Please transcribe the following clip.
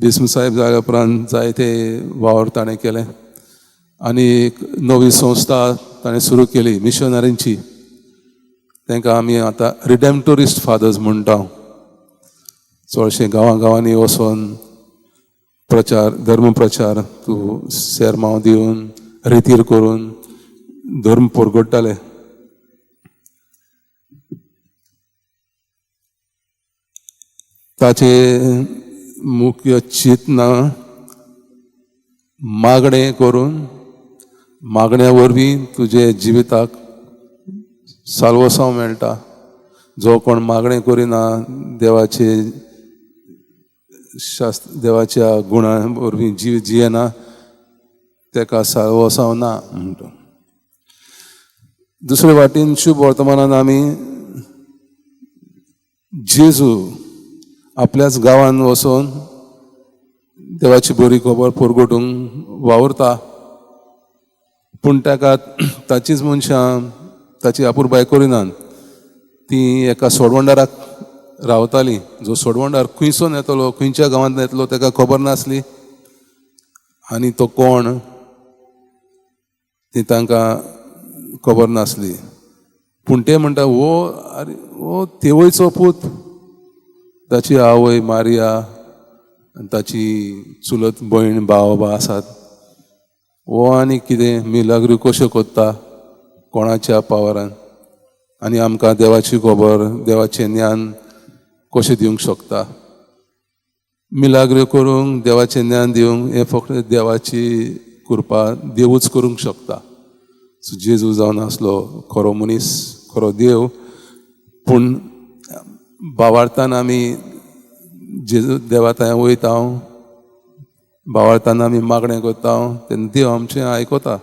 बिस्म साहेब जाल्या उपरांत जायते वावर ताणें केलें आनी एक नवी संस्था ताणें सुरू केली मिशनरींची. तांकां आमी आतां रिडेम्पटोरिस्ट फादर्स म्हणटा. चडशे गांवां गांवांनी वचोन प्रचार, धर्म प्रचार, तूं सेरमांव दिवन रितीर करून धर्म परगट्टाले. ताचे मुख्य चिंतना मागणें करून मागण्या वरवीं तुजे जिविताक साल्वसांव मेळटा. जो कोण मागणें करिना देवाचे शास्त्र देवाच्या गुणा वरवीं जीव जियेना तेका साल्वसांव ना म्हणटा. दुसरे वाटेन शुभ वर्तमानान आमी जेजू आपल्याच गांवान वचून देवाची बरी खबर परगटूंक वावुरता, पूण ताका ताचीच मनशां ताची अपुरबाय करिनात. ती एका सोडवंडाराक रावताली. जो सोडवंडार खंयसून येतलो, खंयच्या गांवांत येतलो ताका खबर नासली आनी तो कोण ती तांकां खबर नासली. पूण ते म्हणटा हो आरे हो तेवयचो पूत, ताची आवय मारिया आनी ताची चुलत भयण भाव आसात, हो आनी कितें मिलाग्री कश्यो कोत्ता कोणाच्या पावरान आनी आमकां देवाची खबर देवाचें ज्ञान कशें दिवंक शकता. मिलाग्री करूंक देवाचें ज्ञान दिवंक हें फक्त देवाची कृपा, देवूच करूंक शकता. सो जेजू जावन आसलो खरो मनीस, खरो देव, पूण बावार्थान आमी जेजू देवा थंय वयता, बावार्थान आमी मागणें करता तेन्ना देव आमचें आयकता.